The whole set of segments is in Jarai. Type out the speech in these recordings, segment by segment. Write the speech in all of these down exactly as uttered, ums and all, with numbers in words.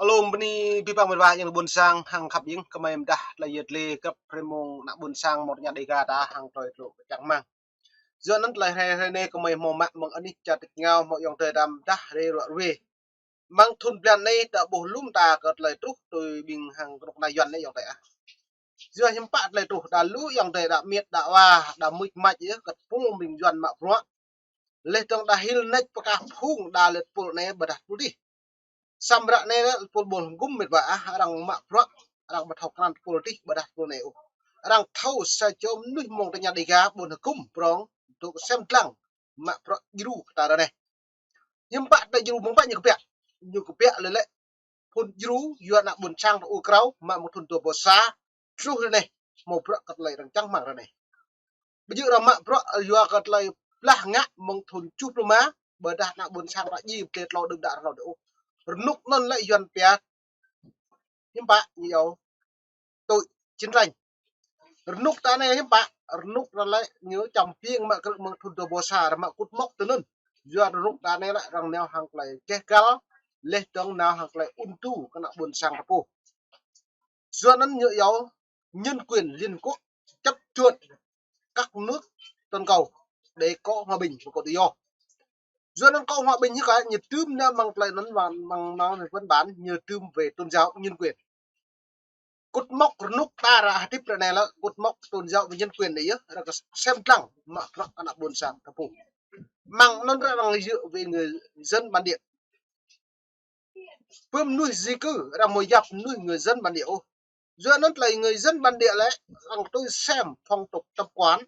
Alum bơni abih bang met wa ayŏng adơi ƀuôn sang hăng khăp ing, gơmơi mơdah tơlơi yet lĕ găp hrơi mông ană ƀuôn sang mơ̆ng tơña Dega ta hăng tơlơi tlŏ čang rơmang. Yua anŭn tơlơi hrơi, hrơi anai gơmơi hmâo mă mơ̆ng anih čar tač rơngiao hmâo ayŏng adơi ta mơdah rai ruă ruê. Mơ̆ng thŭn blan anai ta ƀuh lŏm ta kơ tơlơi truh tui ƀing hăng kơnuk kơna Yuan anai ayŏng adơi ah. Yua hiư̆m pă tơlơi truh, đa lu ayŏng adơi đa miêt, đa wa, đa mưč mač yơh kơ tơpul ƀing Yuan mă bruă. Laih dơ̆ng đa hil nač pơkă phung đa lĕ tơpul anai ƀôdah tơpul adih. Samơ̆ ră anai lĕ tơpul ƀôn hơgŭm met wa ah, arăng mă bruă, arăng ƀu thâo krăn tơpul adih ƀôdah tơpul anai ôh. Arăng thâo sa čô mơnuih mơ̆ng tơña Dega ƀôn hơgŭm prong, dŏ sem dlăng mă bruă djru kơ ta ră anai. Hiư̆m pă tơlơi djru mơ̆ng pă ñu kơbiă. Ñu kơbiă lĕ lĕ phun djru yua ană ƀuôn sang ta ur krao mă mơ̆ng thŭn dua ƀâo sa truh ră anai hmâo bruă kơ tơlơi arăng čang rơmang ră anai. Ƀu djơ̆ arăng mă bruă yua kơ tơlơi blah ngă mơ̆ng thŭn tơjuh pluh rơma, ƀôdah ană ƀuôn sang ta djai pơdlai tlâo đưm đă tlâo đưm ôh. Rơnŭk anŭn lĕ Yuan pia hiư̆m pă ñu iâu tui chiến tranh. Rơnŭk ta anai hiư̆m pă, rơnŭk ta lĕ ñu čăm piêng mă krư̆ mơ̆ng thŭn dua ƀâo sa, arăng mă kŭt mŏk tui anŭn. Yua rơnŭk ta anai lĕ arăng nao hăng tơlơi keh găl, laih dơ̆ng nao hăng tơlơi ŭn tu kơ ană ƀuôn sang ta pô. Yua anŭn ñu iâu nhân quyền Liên Hợp Quốc chấp thuận các nước toàn cầu để có hòa bình và có tự do. Yua anŭn có hòa bình hiư̆m pă, ñu tŭm nao mơ̆ng tơlơi anŭn mơ̆ng, mơ̆ng, mơ̆ng văn bản ñu tŭm về tôn giáo nhân quyền. Kŭt mŏk rơnŭk ta ră hơdip ră anai lĕ kŭt mŏk tôn giáo và nhân quyền anai yơh, arăng kơ sem dlăng mă bruă kơ ană ƀuôn sang ta pô. Mơ̆ng anŭn arăng djơ̆ về người dân bản địa. Pơ mơnuih di cư, arăng hmâo yap mơnuih người dân bản địa ôh. Yua anŭn tơlơi người dân bản địa lĕ arăng tui sem phong tục tập quán,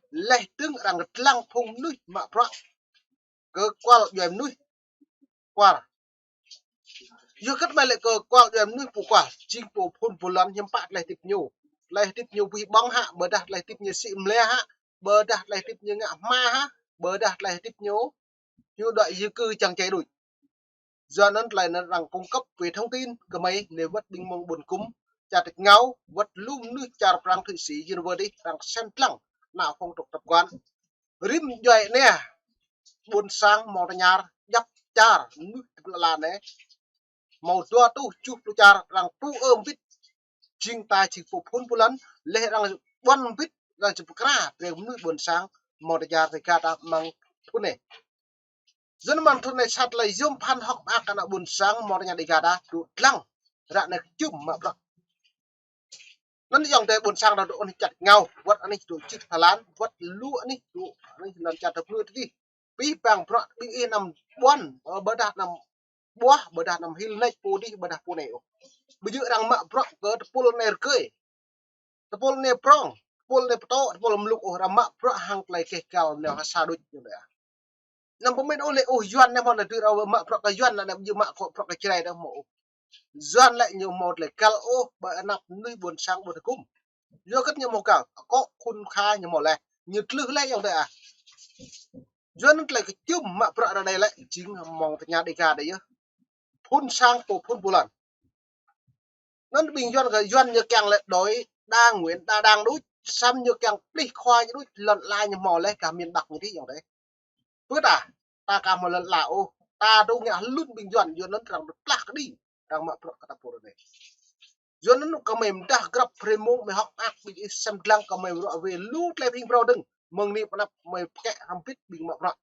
laih dơ̆ng arăng dlăng phung mơnuih mă bruă kơ kual djuai mơnuih kuar. Yua kơ mơ̆ lĕ kơ kual djuai mơnuih pô kual, jing pô phŭn pô lŏn hiư̆m pă tơlơi hơdip ñu. Tơlơi hơdip ñu ƀuih ƀơ̆ng hă, ƀôdah tơlơi hơdip ñu sĭ mlĕ hă, ƀôdah tơlơi hơdip ñu ngă hma hă, ƀôdah tơlơi hơdip ñu, ñu đuaĭ di cư čang čai đôč. Yua anŭn tơlơi anŭn arăng cung cấp về thông tin kơ gơmơi, anai wơ̆t ƀing mơ̆ng ƀôn hơgŭm čar tač rơngiao, wơ̆t lu mơnuih čar Prăng, Thụy Sĩ, Yuan wơ̆t adih arăng sem dlăng nao phong tục tập quán. Rĭm djuai anai ƀuôn sang mơ̆ng tơña djăp čar mơnuih tơpul ala anai hmâo dua rơtuh tơjuh pluh čar arăng tŭ ơm bĭt. Jing ta jing pô phŭn pô lŏn, laih arăng ƀuăn bĭt, arăng či pơkra brơi mơnuih ƀuôn sang mơ̆ng tơña Dega ta mơ̆ng thŭn anai. Yua anŭn mơ̆ng thŭn anai sa tơlơi yôm phăn hơ̆k mơak kơ ană ƀuôn sang mơ̆ng tơña Dega ta dŏ dlăng ră anai kơčum mă bruă. Anŭn ayŏng adơi ƀuôn sang ta dŏ anih čar tač rơngiao, wơ̆t anih dŏ čih Thái Lan, wơ̆t lu anih dŏ anih lŏn čar ta pơnut adih. Abih bang bruă ƀing ih anăm ƀuăn, ơ, ƀôdah anăm ƀuah, ƀôdah anăm hil nač pô adih, ƀôdah pô anai ôh. Ƀu djơ̆ arăng mă bruă kơ tơpul anai rơgơi, tơpul anai prong, tơpul anai pơtô, tơpul mlŭk ôh, arăng mă bruă hăng tơlơi keh găl nao ha sa đôč ñu đa. Anăm pơmĭn ôh lĕ ôh Yuan anai hmâo anai tui arăng mă bruă kơ Yuan anai ƀu djơ̆ mă kơ bruă kơ Jrai đa hmâo ôh. Yuan lĕ ñu hmâo tơlơi găl ôh ƀơi anăp mơnuih ƀuôn sang ƀôn hơgŭm. Yua kơ ñu hmâo găl, akŏ khŭn kha ñu hmâo laih, ñu tlưh laih ayŏng adơi ah. Yua anŭn tơlơi kơčum mă bruă ră anai lĕ jing mơ̆ng tơña Dega đa yơh. Phŭn sang pô phŭn pô lŏn. Anŭn ƀing Yuan kơ Yuan ñu kiăng lĕ đói đa Nguyễn đa đảng đôč, samơ̆ ñu kiăng plih khua ñu đôč, lŏn ala ñu hmâo laih kơ miền Bắc ñu adih ayŏng adơi. Pơ ta, ta aka hmâo lŏn ala ôh, ta dŏ ngă hlŭn ƀing Yuan, Yuan anŭn arăng pơplah kơđi, arăng mă bruă kơ ta pô ră anai. Yua anŭn gơmơi mơdah grăp hrơi mông gơmơi hơ̆k mơak ƀing ih sem dlăng gơmơi ruă wê lu tơlơi pơring pơrâo dơ̆ng, mơ̆ng anai pơ anăp gơmơi pơkĕ hrŏm bĭt ƀing mă bruă.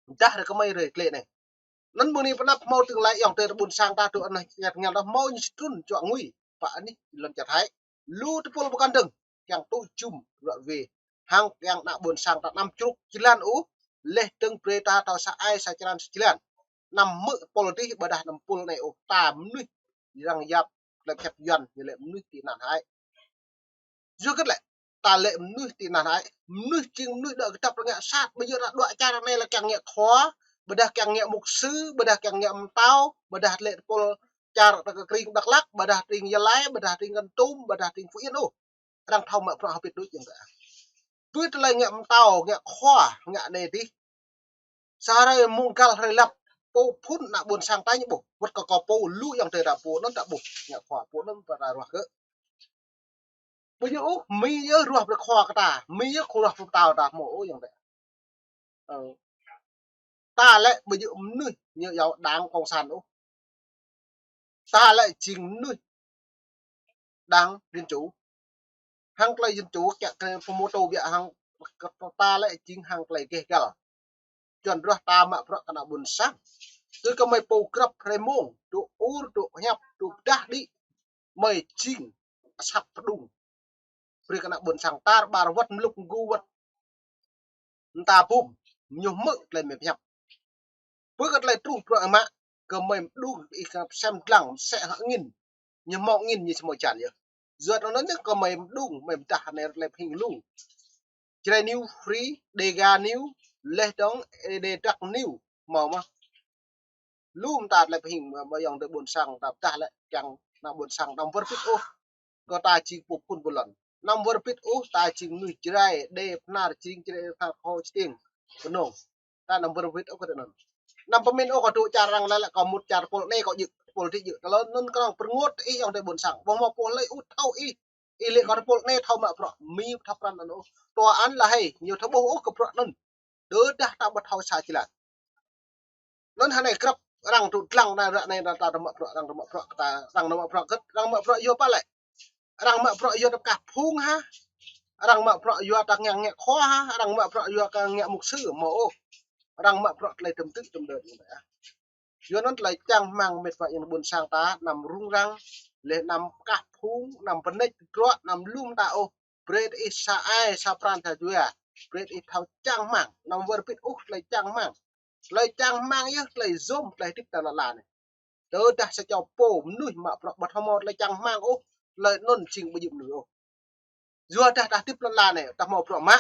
Mơdah ră gơmơi rơi tơlơi anai. Anŭn mơ̆ng anai pơ anăp hmâo tơlơi ayŏng adơi ƀuôn sang ta dŏ anih čar tač rơngiao ta hmâo ñu sa trŭn čuă ngui pơ anih lŏn čar Thái. Lu tơpul pơkŏn dơ̆ng kiăng tŭ jum ruă wê hăng kiăng ană ƀuôn sang ta anăm črŭk jơlan ôh, laih dơ̆ng brơi ta thâo sa ai sa črăn sa jơlan. Anăm hmư̆ tơpul adih ƀôdah anăm tơpul anai ôh, ta mơnuih arăng yap tơlơi pơhiăp Yuan ñu lĕ mơnuih tị nạn Thái. Yua kơ lĕ, ta lĕ mơnuih tị nạn Thái, mơnuih jing mơnuih đuaĭ kơdŏp ngă sat, ƀu djơ̆ arăng đuaĭ čar anai lĕ kiăng ngă khua, ƀôdah kiăng ngă mục sư, ƀôdah kiăng ngă mơtao, ƀôdah lĕ tơpul čar ta kơ tring Dak Lak, ƀôdah tring Gia Lai, ƀôdah tring Kon Tum, ƀôdah tring Phú Yên ôh. Arăng thâo mă bruă hơbĭt đôč ayŏng adơi. Tui tơlơi ngă mơtao, ngă khua, ngă anai adih. Sa hrơi mông găl hrơi lăp, pô phŭn ană ƀuôn sang ta ñu ƀuh. Wơ̆t kơ kâo pô lu ayŏng adơi ta pô anŭn ta ƀuh. Ngă khua pô anŭn ta ruah kơ. Ƀu djơ̆ ôh, Mi yơh ruah brơi khua kơ ta. Mi yơh khua ruah brơi mơtao ta hmâo ôh ayŏng adơi. Ơ. Ta lĕ ƀu djơ̆ mơnuih ñu iâu đảng cộng sản ôh. Ta lĕ jing mơnuih đảng dân chủ. Hăng tơlơi dân chủ kiăng kơ pơmôtô biă hăng ta lĕ jing hăng tơlơi gêh găl. Čuăn rơh ta mă bruă kơ ană ƀôn sang. Tui kơ mơi pô grăp hrơi mông, dŏ ur, dŏ hiăp, dŏ pơdah đĭ. Mơi jing asăp pơđung. Brơi kơ ană ƀôn sang tar ƀar wơ̆t mlŭk mgu wơ̆t mơta bum, ñu hmư̆ tơlơi mơi pơhiăp. Pơ kơ tơlơi truh bruă mă, kơ mơi mơđung ih kơ sem dlăng, mơsĕ hă angin. Ñu hmâo angin, ñu či hmâo hơjan yơh. Yua anŭn yơh kơ mơi mơđung, mơi pơdah anai tơlơi pơhing lu. Jrai News Free, Dega News, laih dong Êđê Đăk News, hmâo mơ̆. Lu mơta tơlơi pơhing mơ̆ ayŏng adơi ƀôn sang ta pơdah lĕ kiăng ană ƀôn sang anăm wơr bĭt ôh. Kơ ta jing pô phun pô lŏn. Anăm wơr bĭt ôh, ta jing mơnuih Jrai, Êđê, Bahnar, jing Jrai, Bahnar, Kơho, Stiêng, Bơnông. Ta anăm wơr bĭt ôh kơ tơnăn. Anăm pơmĭn ôh kơ dŏ čar arăng lĕ, lĕ kơ mŭt čar pôl anai kơ djơ̆, pôl adih djơ̆. Tơlơi anŭn kơnơ̆ng pơrơngot ih ayŏng adơi ƀôn sang. Ƀu hmâo pô hlơi ôh thâo ih. Ih lĕ kơ tơpôl anai thâo mă bruă, mĭ thâo pran anŭn ôh. Tơl anŭn lĕ hơi, ñu thâo ƀuh ôh kơ bruă anŭn. Tơdah ta ƀu thâo sa jơlan. Anŭn hơnai grăp arăng tŭ dlăng anai ră anai ta, ta mă bruă, arăng mă bruă kơ ta, arăng mă bruă kơ, arăng mă bruă yua pă lĕ. Arăng mă bruă yua tơpă kah phung hă. Arăng mă bruă yua ta ngă ngă khua hă, arăng mă bruă yua kơ ngă mục sư hmâo ôh. Arăng mă bruă tơlơi tơm tư̆ tơm đơ̆t ñu ta. Yua anŭn tơlơi čang rơmang mĕt wa ayŏng ƀôn sang ta, anăm rŭng răng, laih anăm kah phung, anăm pơneč tơdruă, anăm lŏm ta ôh. Brơi ih sa ai, sa pran sa jua. Brơi ih thâo čang rơmang, anăm wơr bĭt ôh tơlơi čang rơmang. Tơlơi čang rơmang yơh, tơlơi yôm, tơlơi hơdip ta lŏn la anai. Tơdah sa čô pô mơnuih mă bruă ƀu hmâo tơlơi čang rơmang ôh, tơlơi anŭn jing ƀu djơ̆ mơnuih ôh. Yua dah ta hơdip lŏn la anai, ta hmâo bruă mă.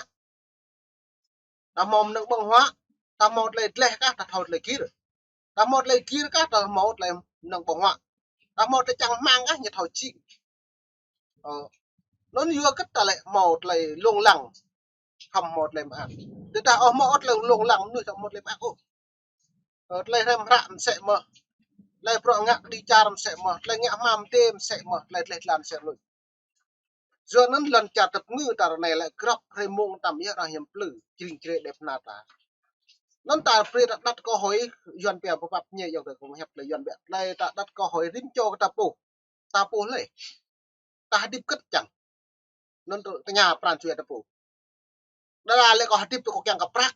Ta hmâo mơnơ̆ng ƀơ̆ng huă, ta hmâo tơlơi dleh kah, ta thâo tơlơi gir. Ta hmâo tơlơi gir kah, ta hmâo tơlơi mơnơ̆ng ƀơ̆ng huă. Ta hmâo tơlơi čang rơmang kah, ñu thâo jing. Ơ, anŭn yua hơget ta lĕ hmâo tơlơi lông lăng, khŏm hmâo tơlơi mơak. Tơdah ôh hmâo tơlơi lông lăng, mơnuih ta hmâo tơlơi mơak ôh. Ơ, tơlơi hrăm hră mơsĕ mơ̆. Tơlơi bruă ngă kơđi čar mơsĕ mơ̆. Tơlơi ngă hmam tê mơsĕ mơ̆. Tơlơi dleh dlan mơsĕ lui. Yua anŭn lŏn čar tơpơngư ta ră anai lĕ grăp hrơi mông tăm yơh arăng hiam plư, jring jrê Êđê Bahnar ta. Anŭn ta brơi ta đặt câu hỏi, Yuan pia pơpăp ñe ayŏng adơi kơ mơi hiăp tơlơi Yuan biă. Tơlơi ta đặt câu hỏi rĭm čô kơ ta pô. Ta pô hlơi. Ta hơdip hơget čang. Anŭn tơ tơña pran jua ta pô. Đơđa lĕ kâo hơdip kâo kiăng kơ prăk.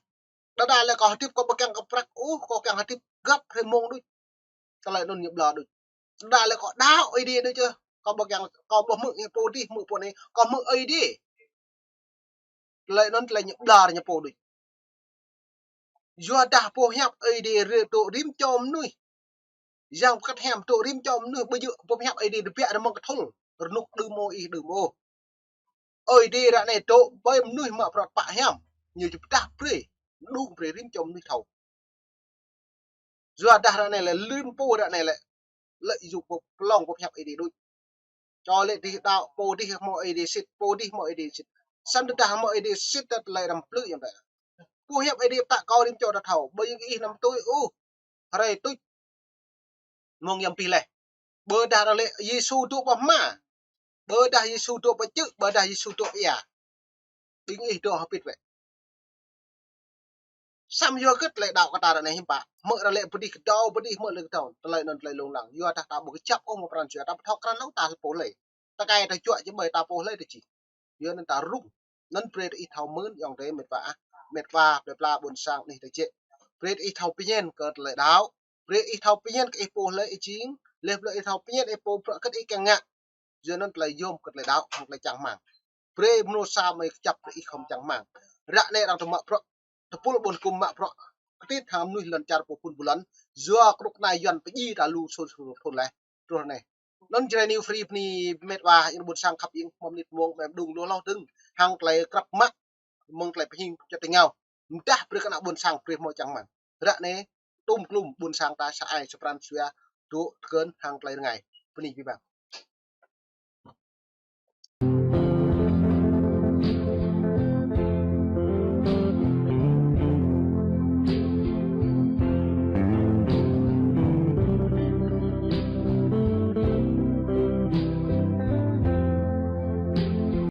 Đơđa lĕ kâo hơdip kâo ƀu kiăng kơ prăk ôh, kâo kiăng hơdip grăp hrơi mông đôč. Tơlơi anŭn ñu ƀlŏr đôč. Đơđa lĕ kâo đaŏ Ơi Adai đôč yơh. Kâo ƀu kiăng, kâo ƀu hmư̆ ñu pô adih, hmư̆ pô anai, kâo hmư̆ Ơi Adai. Tơlơi anŭn tơlơi ñu ƀlŏr ñu pô đôč. Yua dah pô hiăp Ơi Adai rê dŏ rĭm čô mơnuih. Yang pơkăt hiam dŏ rĭm čô mơnuih, ƀu djơ̆ pô hiăp Ơi Adai tơbiă rơmang kơthul, rơnŭk đưm ôh ih đưm ôh. Ơi Adai ră anai dŏ ƀơi mơnuih mă bruă tơpă hiam, ñu či pơdah brơi, mơđung brơi rĭm čô mơnuih thâo. Yua dah ră anai lĕ lĭm pô ră anai lĕ, lĕ yua pô pơlong pô hiăp Ơi Adai đôč. Čô lĕ dih đaŏ, pô dih hmâo Ơi Adai sĭt, pô dih hmâo Ơi Adai sĭt. Samơ̆ tơdah hmâo Ơi Adai sĭt ta tơlơi răm plư ayŏng adơi. Pô hiăp Ơi Adai pơtă kâo rĭm čô ta thâo, ƀơi yơh ih anăm tui ôh. Hrơi tuč mông yăm pih laih. Ƀôdah arăng lĕ Yêsu dŏ ƀơi hma. Ƀôdah Yêsu dŏ ƀơi čư̆, ƀôdah Yêsu dŏ ia. Ƀing ih dŏ hơbĭt wĕ. Samơ̆ yua hơget tơlơi đaŏ kơ ta ră anai hiư̆m pă. Hmư̆ arăng lĕ pơdih kơdâo, pơdih hmư̆ lĕ kơdâo. Tơlơi anŭn tơlơi lông lăng. Yua dah ta ƀu kơjăp ôh mă pran jua, ta ƀu thâo krăn ôh ta pô hlơi. Ta kai ta juă či ƀơi ta pô hlơi ta či. Yua anŭn ta rŭng. Anŭn brơi ih thâo mơ̆n ayŏng adơi mĕt wa ah. Mĕt wa plơi pla ƀôn sang anih ta jĕ. Brơi ih thâo pơñen kơ tơlơi đaŏ. Brơi ih thâo pơñen kơ ih pô hlơi ih jing. Laih blơi ih thâo pơñen ih pô bruă hơget ih kiăng ngă. Yua anŭn tơlơi yôm kơ tơlơi đaŏ, hăng tơlơi čang rơmang. Brơi mơnuih sa mơi kơjăp brơi ih khŏm čang rơmang. Ră anai arăng tơ mă bruă, tơpul ƀôn hơkŭm mă bruă kơtit hăng mơnuih lŏn čar pô phun pô lŏn. Yua kơnuk kơna Yuan pơdjai ta lu sôl sôl thun laih. Truh anai. Anŭn Jrai News Free bơni mĕt wa, ayŏng ƀôn sang khăp ing, mơ̆ng mơnit mông, mơ̆ng đung lu hloh dơ̆ng, hăng tơlơi krăp mă, mơ̆ng tơlơi pơhing čơt tơngao. Mơdah brơi kơ ană ƀôn sang brơi hmâo čang rơmang. Ră anai, tum klum ƀôn sang ta sa ai sa pran jua, dŏ tơkơn hăng tơlơi rơngai. Bơni abih bang.